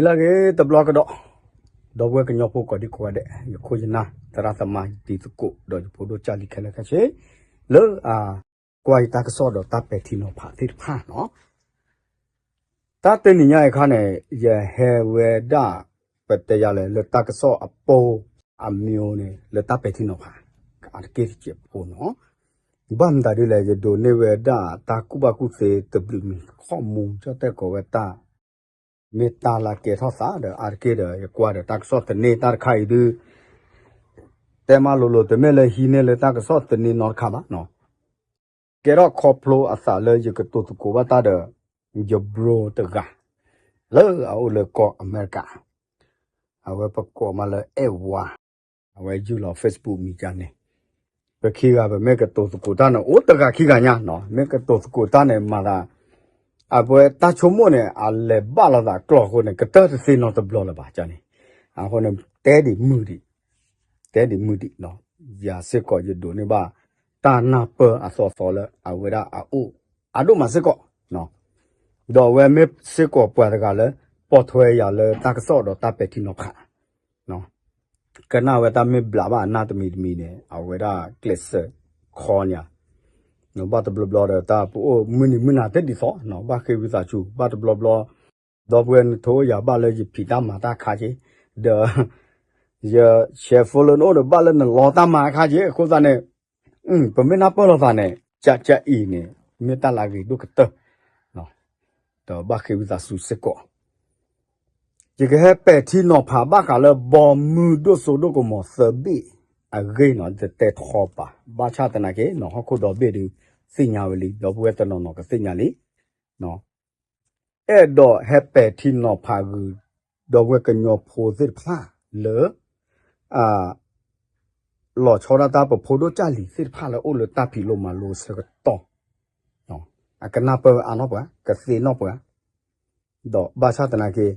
လၢအဂ့ၤတဘျီကဒီး, ဒီပုၢ်ဝဲၢ်ကညီဖိကိးဒံကိးဂၤဒဲး, ယခိၣ်ယနၢ် သရၣ်သမါ ယတံၤသကိး ဒီးယဖိဒိၣ်ကၢ်လံၤခဲလၢာ်ခဲဆ့, လၢအ ကွၢ်ယတၢ်ကစီၣ်ဒီးတၢ်ပဲာ်ထံနီၤဖးသ့ၣ်တဖၣ်နီၤ. တၢ်တနံၤညါအံၤအခါန့ၣ် ယဟဲဝဲဒၣ် ပတဲယၤလဲၣ် လၢတၢ်ကစီၣ်အပိၢ်အမံၤန့ၣ် လၢတၢ်ပဲာ်ထံနီၤဖး အါတက့ၢ်တစဲးဖိနီၤ. ဘၣ်မတၤဒ်လဲၣ် ယဒိးန့ၢ်ဝဲဒၣ်တၢ်ကူၣ်ဘၣ်ကူၣ်သ့တဘျုးမံၤ ခီၣ်မူ ကၠီၣ်တဲၣ်ကိးဝဲတၢ် မ့ၢ်တၢ်လၢကဲထီၣ်သးဒီး အါတက့ၢ်ဒီး ယကွၢ်ဒီးတၢ်ကစီၣ်သန့တၢ်တခါအံၤဒုး တဲမးလိၤလိၤ တမ့ၢ်လၢဟံးန့ၢ်လၢတၢ်ကစီၣ်သန့နီတခါဘၣ်နီၤ. ကဲထီၣ်ခီဖျိအသးလၢယကတိၤသကိးဘၣ်တၢ်ဒီး ယ bro တဂၤ လၢအအိၣ်လၢကီၢ်အမဲရကၤ, အဝဲပကိးမးလၢအဲၣ်ဝါ, အဝဲယုၢ်လီၤ Facebook မံၤကန့ၣ်, ပခံဂၤပမ့ၢ်ကတိၤသကိးတၢ်န့ၣ် အိၣ်တဂၤခံဂၤညါနီၤ, မ့ၢ်ကတိၤသကိးတၢ်န့ၣ်မၤသး အဝဲတၢ်ဆိကမိၣ်န့ၣ် အလဲၤဘၣ်လိာ်သးကျီၢ်အဃိန့ၣ် ကတၢၢ်တသ့နီတဘျီလၢၤဘၣ်န့ၣ်, အဃိန့ၣ် တဲဒံးမုာ်ဒံး တဲဒံးမုာ်ဒံးနီၤ. ယၤစ့ၢ်ကီးယဒိးန့ၢ်ဘၣ် တၢ်နၢ်ပၢၢ်အသီသီလၢအဝဲဒၣ်အအိၣ် အဒိၣ်မးစ့ၢ်ကီး, ဒီးအဝဲမ့ၢ်စ့ၢ်ကီးပှၤတဂၤလၢ ပိာ်ထွဲယၤလၢတၢ်ကစီၣ်ဒီးတၢ်ပဲာ်ထံနီၤဖး ကနၣ်ဝဲတၢ်မ့ၢ်ဘျးဘၣ်အနၢ်တမံၤတမံၤန့ၣ် အဝဲဒၣ်ကျဲးစၢးခီညါ, ဘၣ်တဘျီဘျီဒီးတၢ်ပအိၣ်မုၢ်နံၤမုၢ်နၤသ့ၣ်ဒ်သိး ဘၣ်ဃ့ဝံသးစူၤ ဘၣ်တဘျီဘျီ ဒီပုၢ်ဝဲၢ်နထိယၤဘၣ်လၢယဖံးတၢ်မၤတၢ်အခါက့, ဒီး ယ share follow နအိၣ်ဒီးဘၣ်လၢနလီတၢ်မၤအခါက့, အဃိသတးန့ၣ် ပမ့ၢ်နၢ်ပၢၢ်လိာ်သးန့ၣ် ကကအံၤန့ၣ် မ့ၢ်တၢ်လၢအဂ့ၤဒိၣ်ကတၢၢ် ဒီးဘၣ်ဃ့ဝံသးစူၤစ့ၢ်ကီး, ယကဟဲပဲာ်ထံနီၤဖးဘၣ်ဃးလၢ ဘီမုၢ်ဒိၣ်စိဒိၣ်ကမီၤသၢဘ့ၣ်အဂ့ၢ်နီၤ, ယတတဲထီပာ် ဘၣ်ဆၣ်သနာ်က့ ဟီၣ်ခိၣ်ဒီဘ့ၣ်ဒုး သ့ၣ်ညါဝဲလံ ဒီပုၢ်ဝဲၢ်တနီၤနီၤကသ့ၣ်ညါလံ အဲၣ်ဒိးဟဲပဲာ်ထံနီၤဖးဂုာ် ဒီပုၢ်ဝဲၢ်ကညီဖိသ့ၣ်တဖၣ်လၢ အ လီၤဆီဒၣ်တၢ်ပဖိဒိၣ်ကၢ်လံၤသ့ၣ်တဖၣ်လၢအိၣ်လၢတၢ်ဖံးလိမၤလိအဆၢကတီၢ်, အကနၢ်ပၢၢ်အါနီၢ်ပှၤ ကသ့နီၢ်ပှၤ, ဒီးဘၣ်ဆၣ်သနာ်က့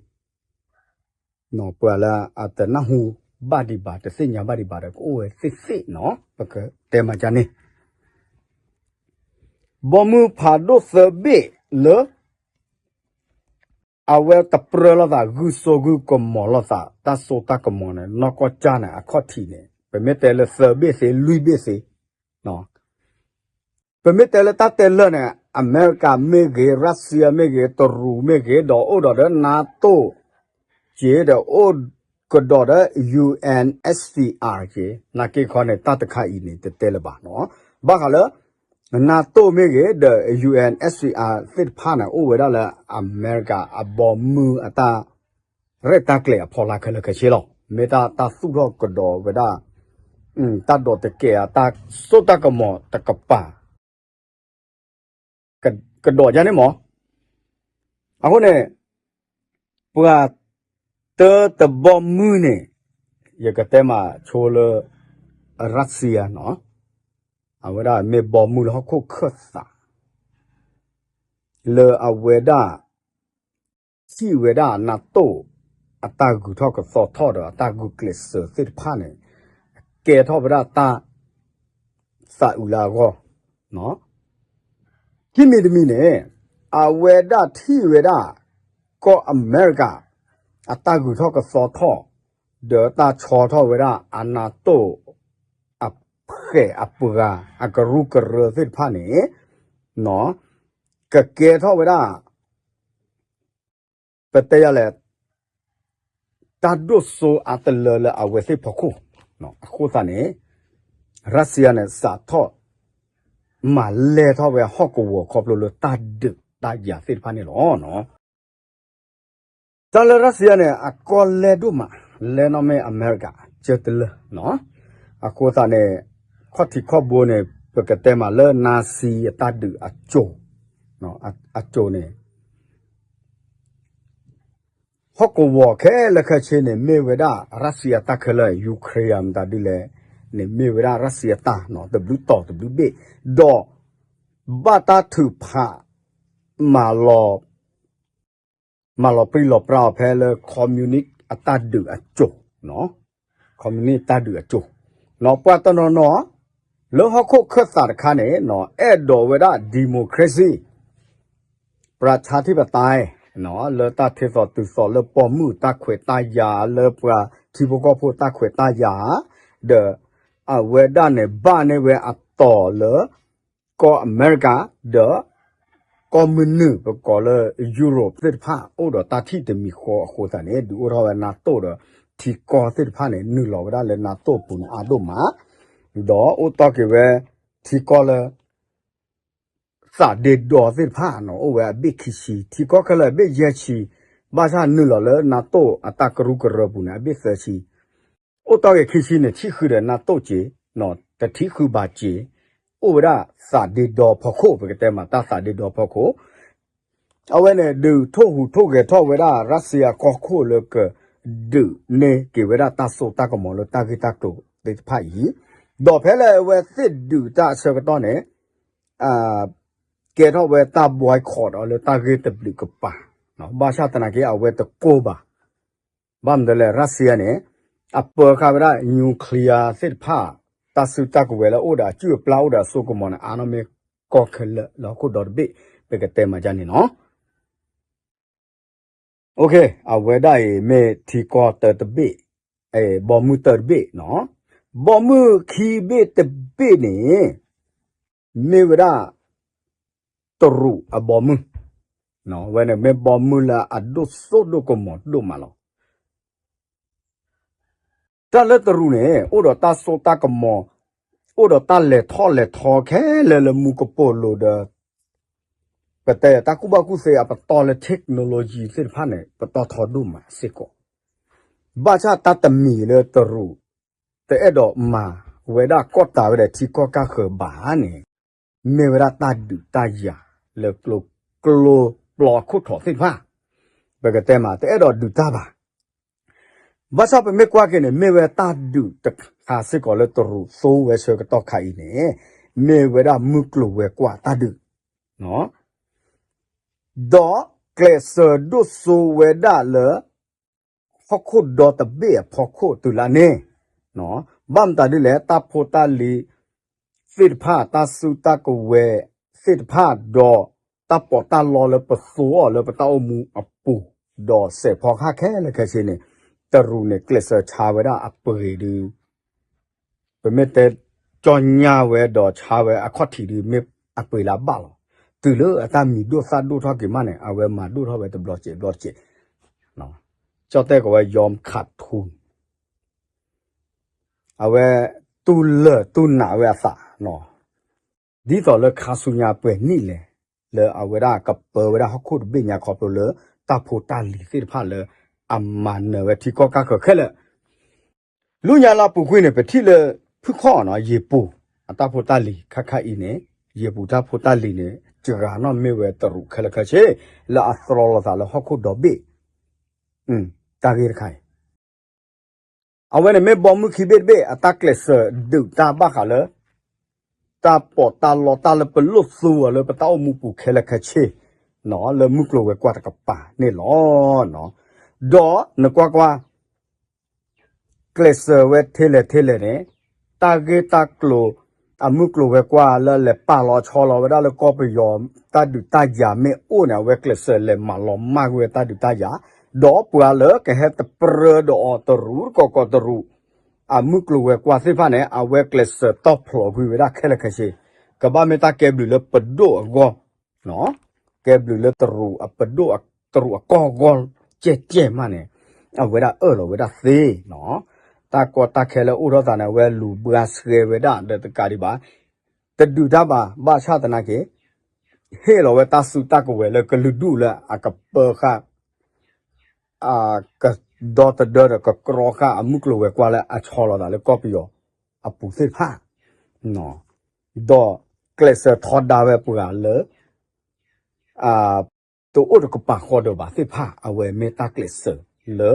ပှၤလၢအတနၢ်ဟူဘၣ်ဒံးဘၣ် တသ့ၣ်ညါဘၣ်ဒံးဘၣ်ဒီး ကအိၣ်ဝဲသ့ၣ်သ့ၣ်နီၤ ပကတဲမၤကန့ၣ် ဘီမုၢ်ဖးဒိၣ်သၢဘ့ၣ်လၢ အဝဲတပြၢလိာ်သး ဂုၢ်စိဂုၢ်ကမီၤလိာ်သး တၢ်စိတၢ်ကမီၤန့ၣ် နီၢ်ကီၢ်ကၢ်န့ၣ် အခီၣ်ထံးန့ၣ် ပမ့ၢ်တဲလၢသၢဘ့ၣ်သ့ လွံၢ်ဘ့ၣ်သ့ ပမ့ၢ်တဲလၢတၢ်တဲလၢာ်န့ၣ် အမဲရကၤမ့ၢ်ဂ့ၤ ရၢၣ်စံယါမ့ၢ်ဂ့ၤ တရူးမ့ၢ်ဂ့ၤ ဒီးအိၣ်ဒီးဒီး NATO က့ ဒီးအိၣ်ကဒီးဒီး ယူၣ်အဲၣ်အ့ၣ်စံအါ က့ နာ်က့ခီန့ၣ် တၢ်တခါအံၤန့ၣ် တတဲလၢၤဘၣ်နီၤ ဘၣ်ဃးလၢ NATO မ့ၢ်ဂ့ၤ ဒီး ယူၣ်အဲၣ်အ့ၣ်စံအါ သ့ၣ်တဖၣ်န့ၣ် အိၣ်ဝဲဒၣ်လၢအမဲရကၤအဘီမုၢ်အတၢ် ရဲၣ်တၢ်ကျဲၤအဖီလာ်ခဲလၢာ်ခဲဆ့လီၤ. မ့ၢ်တၢ်တၢ်သူၣ်ထီၣ်ကဒီးဝဲဒၣ် တၢ်ဒိးတကဲးအတၢ်စိတၢ်ကမီၤတကပၤ ကဒီးယါန့ၣ်မး. အဃိန့ၣ် ပှၤတၢတဘီမုၢ်န့ၣ် ယကတဲမးဆိလၢ ရၢၣ်စံယါနီၤ အဝဲဒၣ်မ့ၢ်ဘီမုၢ်လၢဟီၣ်ခိၣ်ခၢၣ်သး လၢအဝဲဒၣ် ထံၣ်ဝဲဒၣ် NATO အတၢ်ဂုၤထီၣ်ကသီထီၣ်ဒီးအတၢ်ဂုာ်ကျဲးစၢးသ့ၣ်တဖၣ်န့ၣ် ကဲထီၣ်ဝဲဒၣ်တၢ်သးအုးလၢအဂီၢ် ခံမံၤတမံၤန့ၣ် အဝဲဒၣ်ထံၣ်ဝဲဒၣ် ကီၢ်အမဲရကၤ အတၢ်ဂုၤထီၣ်ကသီထီၣ် ဒီးတၢ်ဆီထီၣ်ဝဲဒၣ်အ NATO အဖှဲးအပှၤ အကရူၢ်ကရၢသ့ၣ်တဖၣ်န့ၣ် ကကဲထီၣ်ဝဲဒၣ် ပတဲယၤလဲၣ် တၢ်ဒိၣ်စိအါတလၢလၢအဝဲသ့ၣ်ဖီခိၣ် အဃိသတးန့ၣ် ရၢၣ်စံယါန့ၣ် စးထီၣ် မၤလဲၢ်ထီၣ်ဝဲဟီၣ်ကဝီၤခီဖျိလၢတၢ်ဒုးတၢ်ယၤသ့ၣ်တဖၣ်န့ၣ်လီၤ. တၢ်လၢရၢၣ်စံယါန့ၣ် အကီၢ်လဲၢ်ဒိၣ်မး လဲၢ်နီၣ်မ့ၢ်အမဲရကၤ ကၢတလၢ အဃိသတးန့ၣ် ခီၣ်ထံးခီၣ်ဘိန့ၣ် ပကတဲမးလၢနါစံအတၢ်ဒုးအစိၤ အစိၤန့ၣ် ဟီၣ်ကဝီၤခဲလၢာ်ခဲဆ့န့ၣ် မ့ၢ်ဝဲဒၣ်ရၢၣ်စံယါတၢ်ခဲလၢာ် ယူၤခရ့ၣ်မတၤဒ်လဲၣ်န့ၣ် မ့ၢ်ဝဲဒၣ်ရၢၣ်စံယါတၢ်နီၤ တဘျုးတီၤတဘျုးဘ့ၣ် ဒီး ဘၣ်တၢ်ထုးဖး မၤလီၤ မၤလီၤပြံလီၤပြါအီၤဖဲလၢ communist အတၢ်ဒုးအစိၤ communist တၢ်ဒုးအစိၤ ပှၤတနီၤနီၤ လၢဟီၣ်ခိၣ်ခၢၣ်သးတခါန့ၣ် အဲၣ်ဒိးဝဲဒၣ် democracy ပြၢဆါထံၣ်ပသး လၢတၢ်ထဲသိးတုၤသိးလၢပိာ်မုၣ်တၢ်ခွဲးတၢ်ယာ် လၢပှၤထံဖိကီၢ်ဖိတၢ်ခွဲးတၢ်ယာ် ဒီး အဝဲဒၣ်န့ၣ်ဘၣ်န့ၢ်ဝဲအတီၤလၢ ကီၢ်အမဲရကၤ ဒီး ကီၢ်မုၢ်နုာ် ပကိးလၢ Europe သ့ၣ်တဖၣ် အိၣ်ဒီးတၢ်ထံၣ်တမံၤဃီအဃိသတးန့ၣ် ဒုးအိၣ်ထီၣ်ဝဲ NATO ဒီး ထံကီၢ်သ့ၣ်တဖၣ်န့ၣ် နုာ်လီၤဝဲဒၣ်လၢ NATO ပူၤန့ၣ်အါဒိၣ်မး, ဒီးအိၣ်တီၢ်က့ၤဝဲ ထံကီၢ်လၢ သးဒ့ဒီသ့ၣ်တဖၣ်န့ၣ် အိၣ်ဝဲအဘ့ၣ်ခံဆံ, ထံကီၢ်ခဲလၢာ်အဘ့ၣ်ယဲၢ်ဆံ, ဘၣ်ဆၣ်နုာ်လီၤလၢ NATO အတၢ်ကရူၢ်ကရၢပူၤန့ၣ် အဘ့ၣ်သၢဆံ, အိၣ်တီၢ်က့ၤခံဆံန့ၣ် ထံၣ်ဃုာ်ဒီး NATO က့ၤ, တထံၣ်ဃုာ်ဘၣ်က့ၤ, အိၣ်ဝဲဒၣ်သးဒ့ဒီဖီခိၣ် ပကတဲမး တၢ်သးဒ့ဒီဖီခိၣ် အဝဲန့ၣ် ဒုးထိၣ်ဟူးထိၣ်ဂဲၤထီၣ်ဝဲဒၣ် ရၢၡစံယါကီၢ်ခိၣ်လၢက ဒုးန့ၢ်က့ၤဝဲဒၣ်တၢ်စိတၢ်ကမီၤလၢတၢ်ဂ့ၢ်တၢ်ကျိၤသ့ၣ်တဖၣ်အံၤ, ဒီးဖဲလၢအဝဲသ့ၣ်ဒုးတၢ်အဆၢကတီၢ်န့ၣ် ကဲထီၣ်ဝဲတၢ် boycott အီၤလၢတၢ်ဂ့ၢ်တဘျုးကပၤ, ဘၣ်ဆၣ်သနာ်က့ အဝဲတကိၢ်ဘၣ် ဘၣ်မနုၤလဲၣ် ရၢၡစံယါန့ၣ် အပၢဃာ်ဝဲဒၣ် nuclear သ့ၣ်တဖၣ် တၢ်စုတၢ်ကဝဲၤလၢအိၣ်ဒီးအစုၣ်အပျၢ် အိၣ်ဒီးအစိကမီၤန့ၣ် အါန့ၢ်မ့ၢ်ကီၢ်ခဲလၢာ်လၢဟီၣ်ခိၣ်ဒီတဘ့ၣ် ပကတဲမးဒ်န့ၣ်လီၤ. အဝဲဒၣ်အံၤမ့ၢ်ထံကီၢ်တၢတဘ့ၣ်, ဘီမုၢ်တၢတဘ့ၣ်, ဘီမုၢ်ခံဘ့ၣ်တဘ့ၣ်န့ၣ် မ့ၢ်ဝဲဒၣ် တရူးအဘီမုၢ်, ဝဲန့ၣ်မ့ၢ်ဘီမုၢ်လၢအဒိၣ်စိဒိၣ်ကမီၤဒိၣ်မးလီၤ. တၢ်လၢတရူးန့ၣ် အိၣ်ဒီးတၢ်စိတၢ်ကမီၤ, အိၣ်ဒီးတၢ်လဲၤထီၣ်လဲၤထီခဲလၢာ်လၢမူကပိာ်လိၤဒီး ပတဲတၢ်ကူၣ်ဘၣ်ကူၣ်သ့အပတီၢ်လၢ technology သ့ၣ်တဖၣ်န့ၣ် ပတီၢ်ထီဒိၣ်မးစ့ၢ်ကီး, ဘၣ်ဆၣ်တၢ်တမံၤလၢတရူး တအဲၣ်ဒိးမၤဝဲဒၣ်ကီၢ်တၤဝဲဒီးထံကီၢ်ကၢ်ဃၢၤဘၣ်န့ၣ် မ့ၢ်ဝဲဒၣ်တၢ်ဒုးတၢ်ယၤလၢကျိကျိပျီခိၣ်ထီၣ်သ့ၣ်တဖၣ်, ပကတဲမး တအဲၣ်ဒိးဒုးတၢ်ဘၣ်. ဘၣ်ဆၣ်ပမ့ၢ်ကွၢ်က့ၤန့ၣ် မ့ၢ်ဝဲတၢ်ဒုးတခါစ့ၢ်ကီးလၢတရူးသိဝဲဆၢကတီၢ်ခါအံၤန့ၣ် မ့ၢ်ဝဲဒၣ်မုၢ်ကျိၤဝဲၤကွာ်တၢ်ဒုး ဒီးကျဲးစၢးဒိၣ်စိဝဲဒၣ်လၢ ဟီၣ်ခိၣ်ဒီတဘ့ၣ်အဖီခိၣ်တုၤလၢန့ၣ်, ဘၣ်မတၤဒ်လဲၣ် တၢ်ဖိတၢ်လံၤသ့ၣ်တဖၣ် တၢ်စုတၢ်ကဝဲၤသ့ၣ်တဖၣ် ဒီးတၢ်ပီးတၢ်လီလၢပသိအီၤလၢပတၢ်အိၣ်မူအပူၤ, ဒီးစဲးဖီကဟၣ်ခဲလၢာ်ခဲဆ့န့ၣ် တရူးန့ၣ် ကျဲးစၢးဆါဝဲဒၣ်အပှ့ၤဒုး ပမ့ၢ်တဲကၠီညါဝဲဒီးဆါဝဲအခီၣ်ထံးဒုး မ့ၢ်အပှ့ၤလၢအဘၣ်လီၤ. တုၤလၢအတၢ်မံၤဒိၣ်သၣ်ဒိၣ်ထီၣ်က့ၤမးန့ၣ် အဝဲမၤဒိၣ်ထီၣ်ဝဲတဘျီစဲးဘျီစဲး, ကၠီတဲာ်ကိးဝဲ Yom Kippour အဝဲတူၢ်လၢာ်တူၢ်နးဝဲအသး, ဒ်သိးလၢခါဆူညါပှဲၤနံၣ်လဲၣ် လၢအဝဲဒၣ်ကပၢဝဲဒၣ်ဟီၣ်ခိၣ်တဘ့ၣ်ညါခီဖျိလၢ တၢ်ဖိတၢ်လံၤသ့ၣ်တဖၣ်လၢ အမၤနၢၤဝဲထံကီၢ်ကၢ်ဃၢၤခဲလၢာ် လၢညါလၢအပူၤကွံာ်န့ၣ် ပထံၣ်လၢဖုၣ်ခီၣ်နီၤ ယံာ်ပူၤ အတၢ်ဖိတၢ်လံၤခါခါအံၤန့ၣ် ယံာ်ပူၤတၢ်ဖိတၢ်လံၤန့ၣ် စှၤနီၣ်မ့ၢ်ဝဲတရူးခဲလၢာ်ခဲဆ့ လၢအသြီလိာ်သးလၢဟီၣ်ခိၣ်ဒီဘ့ၣ် တၢ်ဂ့ၢ်တခါအံၤ အဝဲန့ၣ်မ့ၢ်ဘီမုၢ်ခံဘ့ၣ်တဘ့ၣ် အတၢ်ကျဲးစၢးဒုးတၢ်ဘၣ်ဃးလၢ တၢ်ပီးတၢ်လီတၢ်လၢပလိၣ်သူအီၤလၢပတၢ်အိၣ်မူပူၤခဲလၢာ်ခဲဆ့ လၢမုၢ်ကျိၤဝဲၤကွာ်တကပၤန့ၣ်လီၤ. ဒီးနကွၢ်ကွၢ် ကျဲးစၢးဝဲထဲလဲၣ်ထဲလဲၣ်န့ၣ် တၢ်ဂ့ၢ်တၢ်ကျိၤ အမုၢ်ကျိၤဝဲၤကွာ်လၢလဲၤပာ်လီၤဆီလီၤဝဲဒၣ်လၢကီၢ်ပယီၤ တၢ်ဒုးတၢ်ယၤမ့ၢ်အိၣ်န့ၣ် အဝဲကျဲးစၢးလဲၤမၤလီၤမၢ်ကွံာ်ဝဲတၢ်ဒုးတၢ်ယၤ, ဒီးပှၤလၢကဟဲတပြၢဒီးအီၤတရူးတကီၢ်ကီၢ်တရူး အမုၢ်ကျိၤဝဲၤကွာ်သ့ၣ်တဖၣ်န့ၣ် အဝဲကျဲးစၢးတီၢ်ဖျိးကွံာ်ဝဲဒၣ်ခဲလၢာ်ခဲဆ့, ကဘၣ်မ့ၢ်တၢ်ကဲဘျုးလၢပဒိၣ်အဂီၢ် ကဲဘျုးလၢတရူးအပဒိၣ် တရူးအကီၢ်အဂီၢ် ကဲကဲမးန့ၣ် အဝဲဒၣ်အၢၣ်လီၤဝဲဒၣ်သ့နီၤ, တၢ်ကီတၢ်ခဲလၢအိၣ်ထီၣ်သးန့ၣ် အဝဲလူၤဘှါဆှဲဝဲဒၣ်ဒီးတကးဒံးဘၣ်, တဒုးတၢ်ဘၣ် ဘၣ်ဆၣ်သနာ်က့ ဟ့ၣ်လီၤဝဲတၢ်စုတၢ်ကဝဲၤလၢကလုာ်ဒူၣ်လၢအကပၢဃာ် ကဒီတဒၢဒီးကကြီဃာ်အမုၢ်ကျိၤဝဲၤကွာ်လၢအဆီလီၤသးလၢကီၢ်ပယီၤအပူၤသ့ၣ်တဖၣ်, ဒီးကျဲးစၢးထီဒါဝဲပှၤလၢ တအိၣ်တကပၤဃီဒီးဘၣ်သ့ၣ်တဖၣ် အဝဲမ့ၢ်တၢ်ကျဲးစၢးလၢ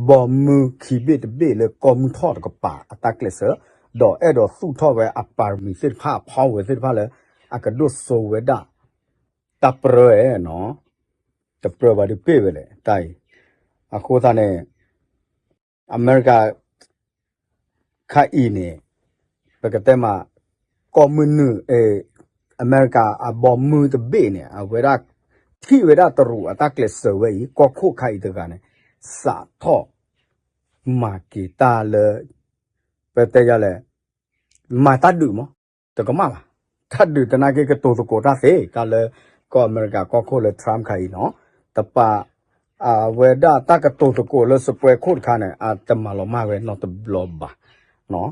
ဘီမုၢ်ခံဘ့ၣ်တဘ့ၣ်လၢကီၢ်မုၢ်ထီၣ်တကပၤအတၢ်ကျဲးစၢး, ဒီးအဲၣ်ဒိးသူၣ်ထီၣ်ဝဲအပါရမံၤသ့ၣ်တဖၣ် အဖီဝဲၤ သ့ၣ်တဖၣ်လၢ အကဒိၣ်စိဝဲဒၣ် တၢ်ပြၢဧါနီၤ, တပြၢဘၣ်ဒုးပ့ၢ်ဝဲလဲၣ် တၢ်အံၤ, အဃိသတးန့ၣ် အမဲရကၤ ခါအံၤန့ၣ် ပကတဲမး ကီၢ်မုၢ်နုာ် အမဲရကၤအဘီမုၢ်တဘ့ၣ်န့ၣ် အဝဲဒၣ် ထံၣ်ဝဲဒၣ်တရူးအတၢ်ကျဲးစၢးဝဲအံၤ ကီၢ်ခိၣ်ခါအံၤတဂၤန့ၣ် စးထီၣ် မၤက့ၤတၢ်လၢ ပတဲယလဲၣ် မၤတၢ်ဒုးမး တကမၣ်ဘၣ်. တၢ်ဒုးသနာ်က့ကတိၤသကိးတၢ်သ့ တၢ်လၢကီၢ်အမဲရကၤကီၢ်ခိၣ်လၢ Trump ခါအံၤနီၤ တပာ် အဝဲဒၣ်တၢ်ကတိၤသကိးလၢစပွဲခိၣ်တခါန့ၣ် အတမၤလီၤမၢ်ဝဲနီတဘျီဘၣ်.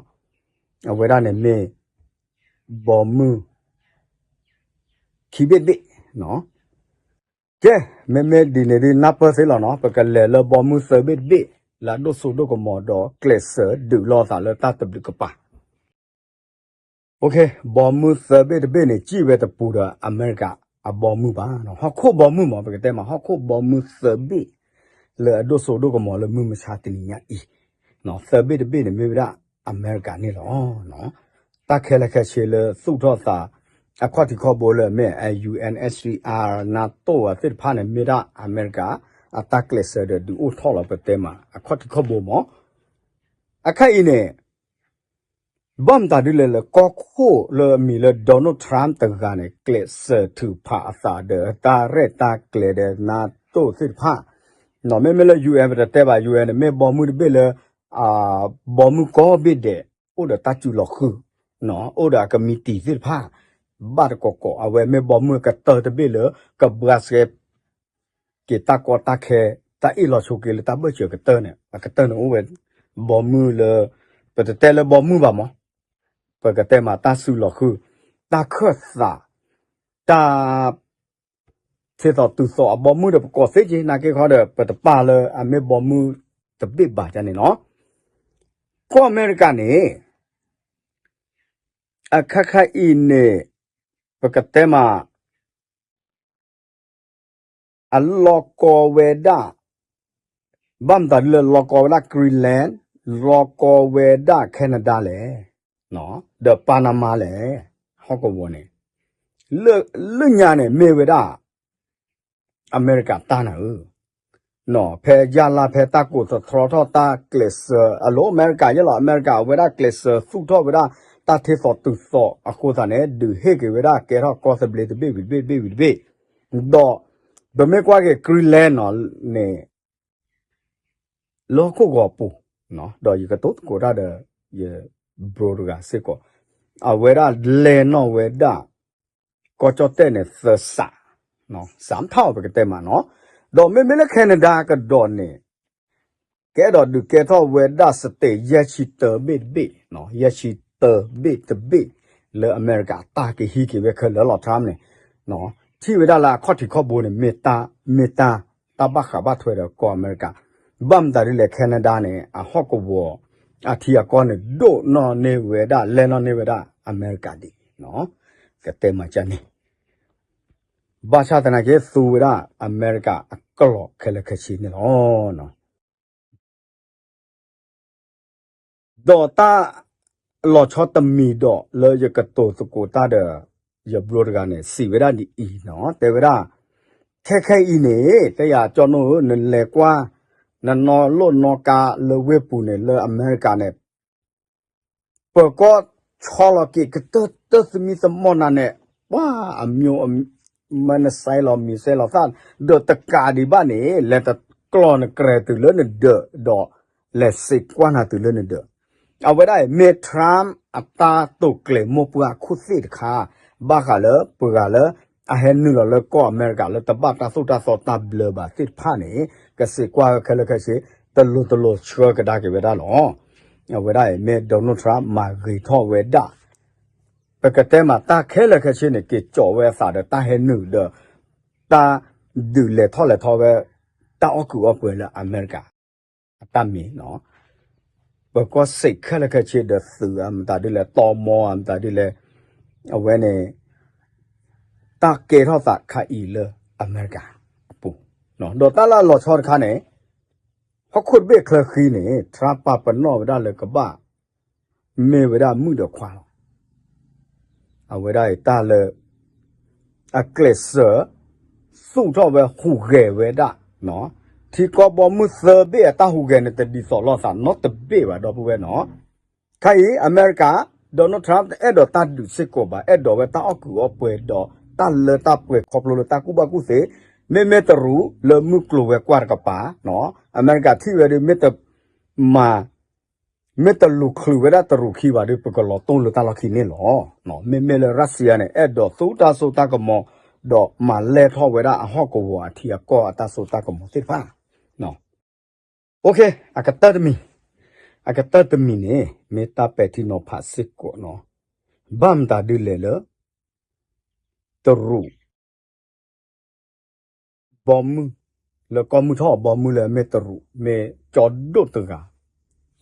အဝဲဒၣ်န့ၣ်မ့ၢ် ဘီမုၢ် ခံဘ့ၣ်တဘ့ၣ်နီၤ ကဲ မ့မ့ၢ်ဒ်န့ၣ်ဒ်နၢ်ပၢၢ်သ့လီၤနီၤ ပကလဲၤလၢဘီမုၢ်သၢဘ့ၣ်တဘ့ၣ် လၢအဒိၣ်စိဒိၣ်ကမီၤဒီးကျဲးစၢးဒုးလိာ်သးလၢတၢ်သဘျုးကပၤ ဘီမုၢ်သၢဘ့ၣ်တဘ့ၣ်န့ၣ် စံၣ်ဝဲတပူၤဒီးအမဲရကၤအဘီမုၢ်ဘၣ်. ဟီၣ်ခိၣ်ဘီမုၢ်မး ပကတဲမး ဟီၣ်ခိၣ်ဘီမုၢ်သၢဘ့ၣ် လၢအဒိၣ်စိဒိၣ်ကမီၤလၢမုၢ်မဆါတနံၤညါအံၤ သၢဘ့ၣ်တဘ့ၣ်န့ၣ်မ့ၢ်ဝဲဒၣ်အမဲရကၤန့ၣ်လီၤ. တၢ်ခဲလၢာ်ခဲဆ့လၢသူၣ်ထီၣ်သး အခီၣ်ထံးခီၣ်ဘိလၢအမ့ၢ် U N S C R နၢ်တိၣ်အသ့ၣ်တဖၣ်န့ၣ် မ့ၢ်ဒၣ်အမဲရကၤ အတၢ်ကျဲးစၢးဒီးဒုးအိၣ်ထီၣ်လီၤ ပတဲမး အခီၣ်ထံးခီၣ်ဘိမး အခါအံၤန့ၣ် ဘၣ်မတၤဒ်လဲၣ်လၢကီၢ်ခိၣ်လၢအမံၤလၢ Donald Trump တဂၤန့ၣ် ကျဲးစၢးထုးဖးအသးဒီးတၢ်ရဲၣ်တၢ်ကျဲၤဒီးနၢ်တိၣ်သ့ၣ်တဖၣ် မ့မ့ၢ်လၢ U N ပတတဲဘၣ် U N န့ၣ်မ့ၢ်ဘီမုၢ်တဘ့ၣ်လၢ ဘီမုၢ်ကိးဘ့ၣ်ဒဲး အိၣ်ဒီးတၢ်စုလီၤဃုာ် အိၣ်ဒီးအကမံးတံာ်သ့ၣ်တဖၣ် ဘၣ်တကိးကိး အဝဲမ့ၢ်ဘီမုၢ်ကတၢၢ်တဘ့ၣ်လၢ ကဘှါဆှဲ က့ၤတၢ်ကီတၢ်ခဲ တၢ်အ့ၣ်လိာ်ဆိးက့လၢတၢ်ဘၢၣ်စၢၤကတၢၢ်န့ၣ် အကတၢၢ်န့ၣ်အိၣ်ဝဲ ဘီမုၢ်လၢ ပတတဲလၢဘီမုၢ်ဘၣ်မး ပကတဲမးတၢ်စုလီၤဃုာ် တၢ်ခၢၣ်သး တၢ် ထ့သိးတုၤသိးအဘီမုၢ်ဒီးပကိးသ့က့ၤ နာ်က့ခီဒီး ပတပာ်လၢအမ့ၢ်ဘီမုၢ်တဘ့ၣ်ဘၣ်န့ၣ်လီၤ. ကီၢ်အမဲရကၤန့ၣ် အခါခါအံၤန့ၣ် ပကတဲမး အလီၤကီဝဲဒၣ် ဘၣ်မတၤဒ်လဲၣ် လီၤကီဝဲဒၣ် Greenland လီၤကီဝဲဒၣ် Canada လဲၣ် ဒီး Panama လဲၣ် ဟီၣ်ကဝီၤန့ၣ် လၢညါန့ၣ် မ့ၢ်ဝဲဒၣ် အမဲရကၤတၢ်နၤဧၢ ဖဲယၢ်လၢ်ဖဲတၢ်ကိးသတြီထီၣ်တၢ်ကျဲးစၢး အလိၤအမဲရကၤယဲလီၤ အမဲရကၤအဝဲဒၣ်ကျဲးစၢးသူၣ်ထီၣ်ဝဲဒၣ် တၢ်ထ့သိးတုၤသိးအဃိသတးန့ၣ် ဒုးဟ့ၣ်က့ၤဝဲဒၣ်ကဲထီၣ်ကီၢ်သဘျ့တဘ့ၣ်ဝံၤတဘ့ၣ်တဘ့ၣ်ဝံၤတဘ့ၣ် ဒီး ပမ့ၢ်ကွၢ်က့ၤ Greenland နီၤန့ၣ် လၢဟီၣ်ခိၣ်ဂီၤအပူၤ ဒီးယကတိၤသကိးတၢ်ဒီး ယ bro တဂၤစ့ၢ်ကီး အဝဲဒၣ်လဲၤနီၣ်ဝဲဒၣ် ကီၢ်ကၠီၣ်တဲၣ်န့ၣ် သၢစး စးထီၣ်ပကတဲမးနီၤ ဒီးမ့မ့ၢ်လၢ Canada ကဒီးန့ၣ် ကအဲၣ်ဒိးဒုးကဲထီၣ်ဝဲဒၣ် state ယဲၢ်ဆံတၢဘ့ၣ်တဘ့ၣ် ယဲၢ်ဆံတၢဘ့ၣ်တဘ့ၣ် လၢအမဲရကၤတၢ်ကဟံးက့ၤဝဲခဲလၢာ်လီၤ Trump န့ၣ် ထံၣ်ဝဲဒၣ်လၢအခီၣ်ထံးခီၣ်ဘိန့ၣ် မ့ၢ်တၢ် မ့ၢ်တၢ် တၢ်ဘၣ်ဃးဘၣ်ထွဲဒီးကီၢ်အမဲရကၤ ဘၣ်မတၤဒ်လဲၣ် Canada န့ၣ် အဟီၣ်ကဝီၤ အထံအကီၢ်န့ၣ် ဒိၣ်နီၣ်န့ၢ်ဝဲဒၣ် လဲၢ်နီၣ်န့ၢ်ဝဲဒၣ်အမဲရကၤဒံး ကတဲမၤကၢ်န့ၣ် ဘၣ်ဆၣ်သနာ်က့ သူဝဲဒၣ်အမဲရကၤအကျိာ်ခဲလၢာ်ခဲဆ့န့ၣ်လီၤ. ဒီးတၢ်လီၤဆီတမံၤဒီးလၢယကတိၤသကိးတၢ်ဒီး ယ bro တဂၤန့ၣ် စံးဝဲဒၣ်ဒ်အံၤနီၤ တဲဝဲဒၣ် ခဲခဲအံၤန့ၣ် တဲယၤကၠီနိဧၢ နလဲၤကွၢ် နနီၣ်လိၣ်နီၣ်ကါလၢဝ့ၢ်ပူၤန့ၣ် လၢအမဲရကၤန့ၣ် ပၢၤကီၢ်ဆီလီၤက့ၤကတၢၢ်တၢၢ်သမံသမိးနၤန့ၣ် ပှၤအမံၤ မ့ၢ်နစဲးလီၤမံၤစဲးလီၤသၣ် ဒီးတကးဒံးဘၣ်န့ၣ် လဲၤတကျီၢ်နကြဲၤတုၤလၢနဒၢး ဒီးလဲၤစံးကွၢ်နၤတုၤလၢနဒၢး အဝဲဒၣ်အံၤ မ့ၢ် Trump အတၢ်တိာ်ကျဲၤမိၢ်ပှၢ်အခိၣ်သ့ၣ်တခါ ဘၣ်ဃးလၢပှၤဂၤလၢ အဟဲနုာ်လီၤလၢကီၢ်အမဲရကၤလၢတဘၣ်တၢ်သိၣ်တၢ်သီတၢ်ဘျၢဘၣ်သ့ၣ်တဖၣ်န့ၣ် ကစံးကွၢ်ခဲလၢာ်ခဲဆ့ တလိၤတလိၤဆှၢကဒါက့ၤဝဲဒၣ်လီၤ. အဝဲဒၣ်အံၤ မ့ၢ် Donald Trump မၤဂ့ၤထီၣ်ဝဲဒၣ် ပကတဲမးတၢ်ခဲလၢာ်ခဲဆ့န့ၣ် က့ၤကၠီးဝဲအသးဒီးတၢ်ဟဲနုာ်ဒီး တၢ်ဒုးလဲၤထီၣ်လဲၤထီဝဲ တၢ်အီၣ်ကုာ်အီၣ်ပှဲၤလၢအမဲရကၤ အတၢ်မ့ၢ်နီၤ ပကီၢ်စ့းခဲလၢာ်ခဲဆ့ဒီးသုးအမတၤဒ်လဲၣ် တီမီအမတၤဒ်လဲၣ် အဝဲန့ၣ် တၢ်ကဲထီၣ်သးခါအံၤလၢအမဲရကၤအပူၤ ဒီးတၢ်လၢအလီၤဆီတခါန့ၣ် ဟီၣ်ခိၣ်တဘ့ၣ်ချၢဃံန့ၣ် Trump ပာ်ပနီၣ်ဝဲဒၣ်လၢကဘၣ် မ့ၢ်ဝဲဒၣ်မုၣ်ဒီးခွါလီၤ. အဝဲဒၣ်အံၤတၢ်လၢ အကျဲးစၢး သူၣ်ထီၣ်ဝဲဟူးဂဲၤဝဲဒၣ် ထံကီၢ်ဘီမုၢ်သၢဘ့ၣ်အတၢ်ဟူးဂဲၤန့ၣ် တဒ်သိးလိာ်သးနီတဘ့ၣ်ဘၣ် ဒီပုၢ်ဝဲၢ်နီၤ. ခါအံၤ အမဲရကၤ Donald Trump တအဲၣ်ဒိးတၢ်ဒုးစ့ၢ်ကီးဘၣ် အဲၣ်ဒိးဝဲတၢ်အီၣ်ကုာ်အီၣ်ပှဲၤဒီး တၢ်လၢတၢ်ပှဲၤခီဖျိလၢတၢ်ကူၣ်ဘၣ်ကူၣ်သ့ မ့မ့ၢ်တရူးလၢမုၢ်ကျိၤဝဲၤကွာ်တကပၤ, အမဲရကၤထံၣ်ဝဲဒီး မ့ၢ်တမၤ မ့ၢ်တလူၤချုးဝဲဒၣ်တရူးခံဘၣ်ဒီး ပကလီၤတိၢ်လၢတၢ်လီၢ်ခံန့ၣ်လီၤ. မ့မ့ၢ်လၢ Russia န့ၣ် အဲၣ်ဒိးသူတၢ်စိတၢ်ကမီၤ ဒီးမၤလဲၢ်ထီၣ်ဝဲဒၣ်အဟီၣ်ကဝီၤအထံအကီၢ်အတၢ်စိတၢ်ကမီၤသ့ၣ်တဖၣ်. အကတၢၢ်တမံၤ, အကတၢၢ်တမံၤန့ၣ် မ့ၢ်တၢ်ပဲာ်ထံနီၤဖးစ့ၢ်ကီးနီၤ, ဘၣ်မတၤဒုလဲၣ်လၢ တရူး ဘီမုၢ်, လၢကီၢ်မုၢ်ထီၣ်အဘီမုၢ်လၢအမ့ၢ်တရူး မ့ၢ်ကၠီဒိၣ်တဂ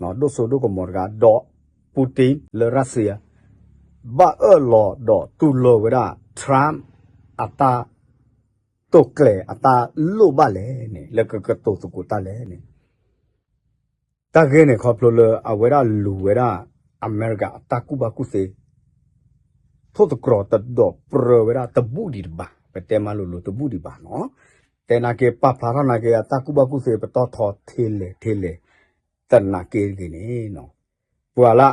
ၤ, ဒိၣ်စိဒိၣ်ကမီၤတဂၤ ဒီး Putin လၢ Russia ဘၣ်အၢၣ်လီၤဒီးတူၢ်လိာ်ဝဲဒၣ် Trump အတၢ်တိာ်ကျဲၤအတၢ်လိၣ်ဘၣ်လဲၣ်န့ၣ် လၢကကတိၤသကိးတၢ်လဲၣ်န့ၣ် တၢ်ဂ့ၢ်န့ၣ်ခီဖျိလၢအဝဲဒၣ်လူၤဝဲဒၣ် အမဲရကၤအတၢ်ကူၣ်ဘၣ်ကူၣ်သ့ ထိၣ်သတြီၤတဒီးပြၢဝဲဒၣ်တဘူၣ်ဒံးတဘၣ်, ပတဲမၤလိၤလိၤတဘူၣ်ဒံးဘၣ်နီၤ. တဲနာ်က့ ပာ်ဖျါထီၣ်နာ်က့ အတၢ်ကူၣ်ဘၣ်ကူၣ်သ့ပတီၢ်ထီထဲလဲၣ်ထဲလဲၣ် သနာ်က့တဂ့ၤန့ၣ်နီၤ, ပှၤလၢ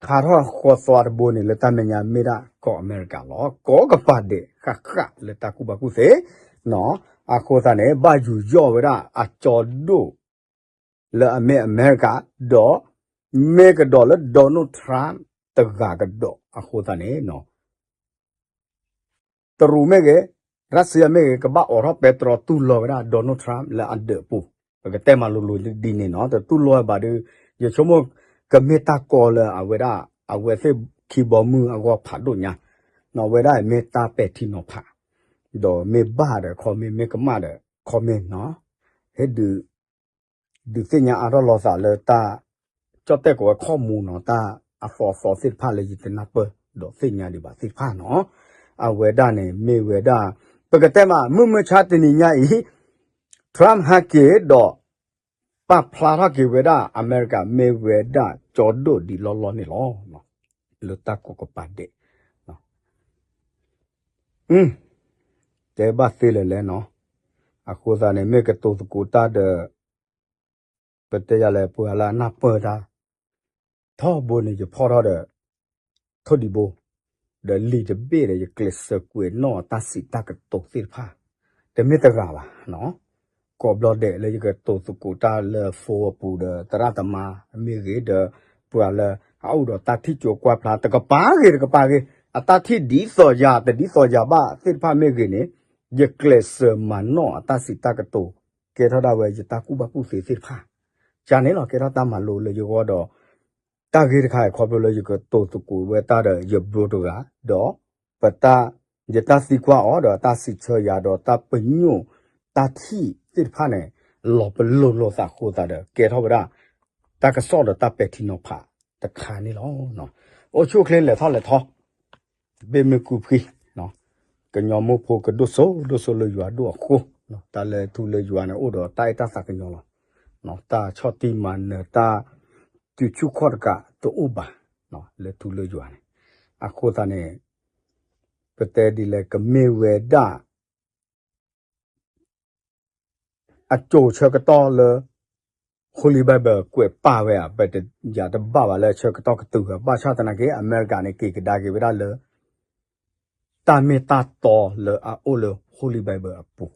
အ ခါထီၣ်ဃီသွါတဘိန့ၣ် လၢတၢ်မဲာ်ညါမ့ၢ်ဒၣ်ကီၢ်အမဲရကၤလီၤ. ကိးကပၤဒဲးဃၣ်ဃၣ်လၢတၢ်ကူၣ်ဘၣ်ကူၣ်သ့နီၤ. အဃိသတးန့ၣ် ဘၣ်ယူးယီၣ်ဝဲဒၣ်အကၠီဒိၣ် လၢအမ့ၢ်အမဲရကၤ, ဒီးမ့ၢ်ကဒီးလၢ Donald Trump တဂၤကဒီးအဃိသတးန့ၣ်နီၤ တရူးမ့ၢ်ဂ့ၤ, Russia မ့ၢ်ဂ့ၤ, ကဘၣ်အိးထီၣ်ပဲတြီတူၢ်လိာ်ဝဲဒၣ် Donald Trump လၢအဒၢးပူၤ, ပကတဲမၤလိၤလိၤဒ်န့ၣ်နီၤ. တတူၢ်လိာ်ဘၣ်ဒီး ယဆိကမိၣ်ကမ့ၢ်တၢ်ကီလၢအဝဲဒၣ် အဝဲသ့ၣ်ခံဘီမုၢ်အဂီၢ်ဖးဒိၣ်ညါ, နီၤ ဝဲဒၣ်မ့ၢ်တၢ်ပဲာ်ထံနီၤဖး, ဒီးမ့ၢ်ဘၣ်ဒီး comment မ့ၢ်ကမၣ်ဒီး comment နီၤ, ဟဲဒုး ဒုးသ့ၣ်ညါအါထီၣ်လီၤသးလၢတၢ် ကၠီၣ်တဲၣ်ကဝဲၤခီၣ်မူနီၤ, တၢ်အသီသီသ့ၣ်တဖၣ်လၢယတနၢ်ပၢၢ်ဒီးသ့ၣ်ညါဒံးဘၣ်သ့ၣ်တဖၣ်နီၤ. အဝဲဒၣ်န့ၣ်မ့ၢ်ဝဲဒၣ် ပကတဲမး မုၢ်မဆါတနံၤညါအံၤ Trump ဟဲက့ၤဒီး ပာ်ဖျါထီၣ်က့ၤဝဲဒၣ် အမဲရကၤမ့ၢ်ဝဲဒၣ်ကၠီဒိၣ်ဒံးလီၢ်လီၢ်န့ၣ်လီၤ. လၢတၢ်ကိးကပၤဒဲး တဲဘၣ်သ့လၢၤလဲၣ်နီၤ. အဃိသတးန့ၣ် မ့ၢ်ကတိၤသကိးတၢ်ဒီး ပတဲယၤလဲၣ် ပှၤလၢအနၢ်ပၢၢ်တၢ် ထီဘိန့ၣ် ယဖီၣ်ထီၣ်ဒီး ထိၣ်ဒံးဘိ ဒီးလံာ်တဘ့ၣ်ဒီး ယကျဲးစၢးကွဲးနီၣ်အတၢ်စံးတၢ်ကတိၤသ့ၣ်တဖၣ် တမ့ၢ်တဂၤဘၣ်နီၤ. ကိးဘျီဒဲးလၢယကတိၤသကိးတၢ်လၢ phone အပူၤဒီး သရၣ်သမါမ့ၢ်ဂ့ၤဒီး ပှၤလၢအအိၣ်ဒီးတၢ်ထံၣ်ကၠိကွၢ်ဖျါ တကပၤဂ့ၤတကပၤဂ့ၤ အတၢ်ထံၣ်ဒ်သိးယၤ တဒ်သိးယၤဘၣ်သ့ၣ်တဖၣ်မ့ၢ်ဂ့ၤန့ၣ် ယကျဲးစၢးမၤနီၣ်အတၢ်စံးတၢ်ကတိၤ ကဲထီၣ်ဒၣ်ဝဲယတၢ်ကူၣ်ဘၣ်ကူၣ်သ့သ့ၣ်တဖၣ် ကန့ၣ်လီၤ ကဲထီၣ်တၢ်မၤလိလၢယဂီၢ်ဒီး တၢ်ဂ့ၢ်တခါအံၤခီဖျိလၢယကတိၤသကိးဝဲတၢ်ဒီးယဘျိတဂၤ ဒီး ပတၢ် ယတၢ်သံကွၢ်အီၤဒီးတၢ်စံးဆၢယၤဒီးတၢ်ပညိၣ်တၢ်ထံၣ်သ့ၣ်တဖၣ်န့ၣ် လီၤပလိာ်လိာ်သးဃိသးဒီး ကဲထီၣ်ဝဲဒၣ် တၢ်ကစီၣ်ဒီးတၢ်ပဲာ်ထံနီၤဖးတခါန့ၣ်လီၤ. အိၣ်ဆူၣ်အိၣ်ချ့လဲၤထီၣ်လဲၤထီ ဘ့ၣ်မ့ၢ်ကူဖှံ ကညီမိၢ်ဖိကဒိၣ်စိဒိၣ်စိလၢယွၤဒိၣ်အဃိ တၢ်လဲၤထူလၢယွၤန့ၣ် အိၣ်ဒီးတၢ်အဲၣ်တၢ်သးကညီၤလီၤ. တၢ်ဆီၣ်တံၢ်မၤနၢၤ တၢ်တုၤဆူၣ်ခီၣ်တကးတအိၣ်ဘၣ် လၢထူလၢယွၤန့ၣ် အဃိသတးန့ၣ် ပတဲဒ်လဲၣ် ကမ့ၢ်ဝဲဒၣ် အကၠိၤဆၢကတီၢ်လၢ Holy Bible ကွဲးပာ်ဝဲဧါ ပတယၤတဘၣ်ဘၣ်လၢဆၢကတီၢ်ကတုၤဧါ ဘၣ်ဆၣ်သနာ်က့ အမဲရကၤန့ၣ် က့ၤကဒါက့ၤဝဲဒၣ်လၢ တၢ်မ့ၢ်တၢ်တီလၢအအိၣ်လၢ Holy Bible အပူၤ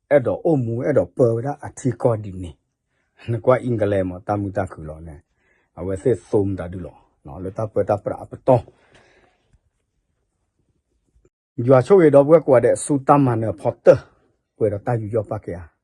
အဲၣ်ဒိးအိၣ်မူအဲၣ်ဒိးပၢဝဲဒၣ်အထံကီၢ်ဒ်န့ၣ် နကွၢ် England မ့ၢ်တၢ်မုာ်တၢ်ခုၣ်လီၤန့ၣ် အဝဲသ့ၣ်သိမတၤဒုလီၤ လၢတၢ်ပၢတၢ်ပြးအပတီၢ် ယွၤဆိၣ်ဂ့ၤဒီပုၢ်ဝဲၢ်ကိးဂၤဒဲး ဆူတၢ်မၤနၢၤအဖီတၢၢ် ပှဲၤဒီးတၢ်ယူးယီၣ်ပာ်ကဲဧါ.